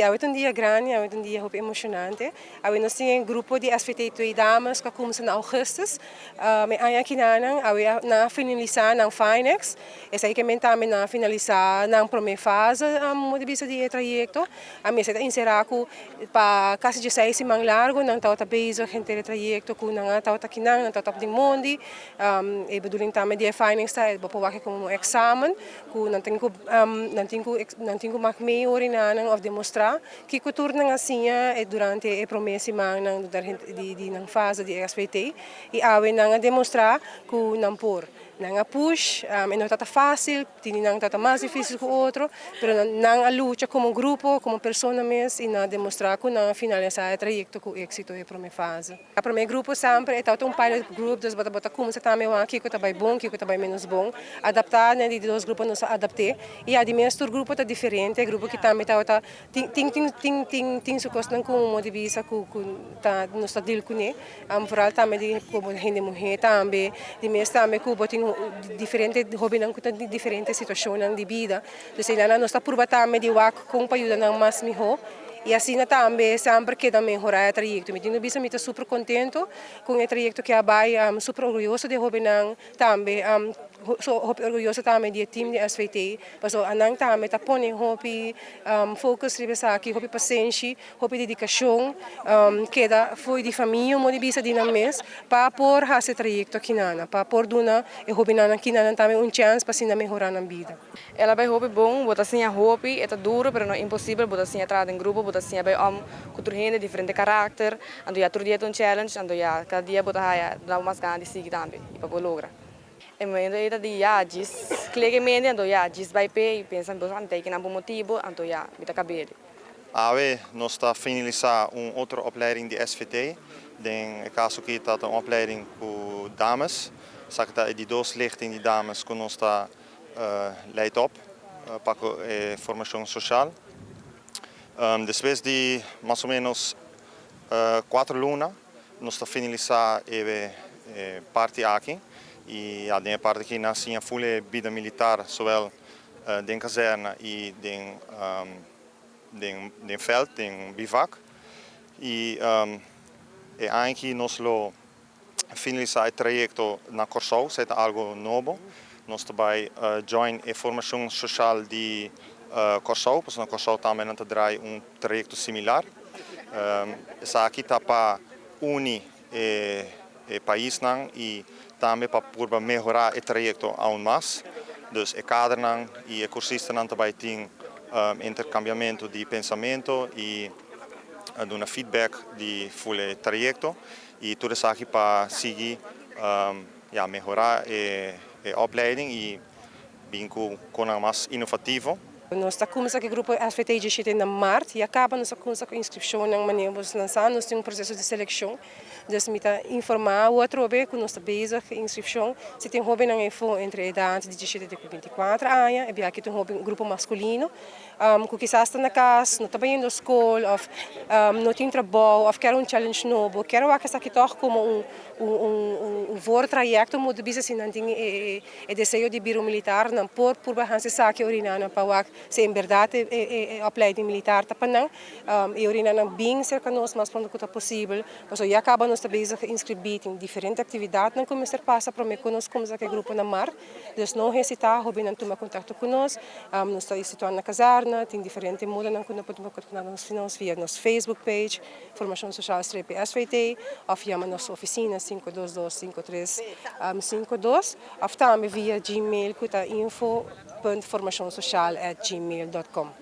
Awe ta un dia grandi, awe ta un dia hopi emocionante. Awe nos tin e grupo di SVT Twee Dames cu a cuminsa na augustus e aña akinanan. Awe nan a finalisa nan Finex. Esaki ke men tambe nan a finalisa nan prome fase modo di bisa di e trayecto. A mester ta encera cu pa casi dieseis siman largo nan tabata bezig henter e trayecto cu nan a tabata akinan, nan tabata op den mondi. E bedoeling tambe di e Finex ta bo por wak como un examen. Ku nan tin ku nan tin ku nan tin ku mak mee orinanan òf demostrá kiko tur nan a siña durante e promé simannan di di nan fase di SVT i awe nan a demostrá ku nan por. Nan a push, e no tabata fásil, tin di nan tabata mas difísil ku otro, pero nan a lucha komo grupo, komo persona mes i nan a demostrá ku nan a finalisá e trayekto ku éksito e promé fase. E prome grupo semper e tabata un pilot group, dus bo ta bo ta cuminsa tambe wak kico ta bay bon, kico ta bay menos bon. Adapta na di dos grupo nos a adapte y ya di mes tur grupo ta diferente, grupo ki tambe tabata tin tin tin tin tin tin su cosnan cu un modo di bisa cu cu ta nos ta deal cune, vooral tambe di como hende muhe tambe, di mes tambe cu bo tin diferente hobennan cu ta den diferente situacionnan di bida, dus eynan nos ta purba tambe di wak con pa yuda nan mas miho. Y asina tambe semper keda mehora e trayecto. Mi tin cu bisa mi ta super contento con e trayecto cu a bay, super orguyoso di e hobennan tambe, hopi orguyoso tambe di e team di SVT, pasobra anan tambe ta pone hopi focus riba esaki, hopi pasenshi, hopi dedicacion, keda fo'i di famia un modo di bisa di nan mes pa por haci e trayecto akinana, pa por duna e hobennan akinana tambe un chance pa asina mehora nan bida. El a bai hopi bon, bo ta siña hopi, e ta duro pero no imposibel, bo ta siña traha den grupo, bo ta siña bai om ku tur hende, diferente karakter, anto ya tur dia ta un challenge, anto ya kada dia bo ta haya duna bo mas gana di sigui tambe i pa bo logra. E momento ei ta di ya djis klik e mente anto ya djis bai p'e i pensa bo sa mi ta kinan bo motibu anto ya mi ta kab'e. Awe nos ta finalisá un otro opleiding di SVT, den e kaso aki ta un opleiding ku dames, esaki ta e di dos lichting di dames ku nos ta Leidt op pa ku e formashon soshal. Despues di mas o ménos kuater luna nos ta finalisá e parti aki i ya den e parti aki nan siña ful e bida militar zowel den kazèrna i den den vèlt, den bivak. I e aña aki nos lo finalisá e trayekto na Kòrsou, esei ta algu nobo. Nos ta bai join e formashon soshal di Kòrsou, pasobra na Kòrsou tambe nan ta drai un trayekto similar. Esaki ta pa uni e paisnan i tambe pa purba mehorá e trayekto aun mas. Dus e kadernan i e kursistanan ta bai tin interkambiamentu di pensamentu i duna feedback di ful e trayekto. Y tur esaki pa sigui ya mehora e opleiding y bin cu conan mas inovativo. Nos ta cuminsa cu e grupo SVT djishete na mart y a caba nos a cuminsa cu inscripcionnan manera bo nan sa nos tin un proceso di seleccion dus mi ta informa awo atrobe cu nos ta bezig cu inscripcion si tin hobennan efo entre edad di djishete te cu binticuatro aña e biaha aki ta un grupo masculino. Ku kisas ta na kas, no ta bayendo skol òf no tin trabou òf kier un challenge nobo, kier wak esaki tòg komo un un voortrayekto mo ta bisa si nan tin e deseo di bira un militar nan por purba hasi esaki ora nan pa wak si en bèrdat e opleiding militar ta pa nan i ora nan bin serka nos mas pronto ku ta posibel pasobra ya kaba nos ta bezig inskribí tin diferente aktividatnan ku mester pasa promé ku nos kuminsá ku e grupo na mart. Dus no hesitá, hóbennan tuma kontakto ku nos. Nos ta situá na kazèrna, tin diferente modonan ku nan por tuma kontakto ku nos via nos Facebook page, Formashon Soshal Strepi SVT, òf yama nos ofisina 522 53 52, òf tambe via Gmail ku ta info punt formashonsocial at gmail dot com.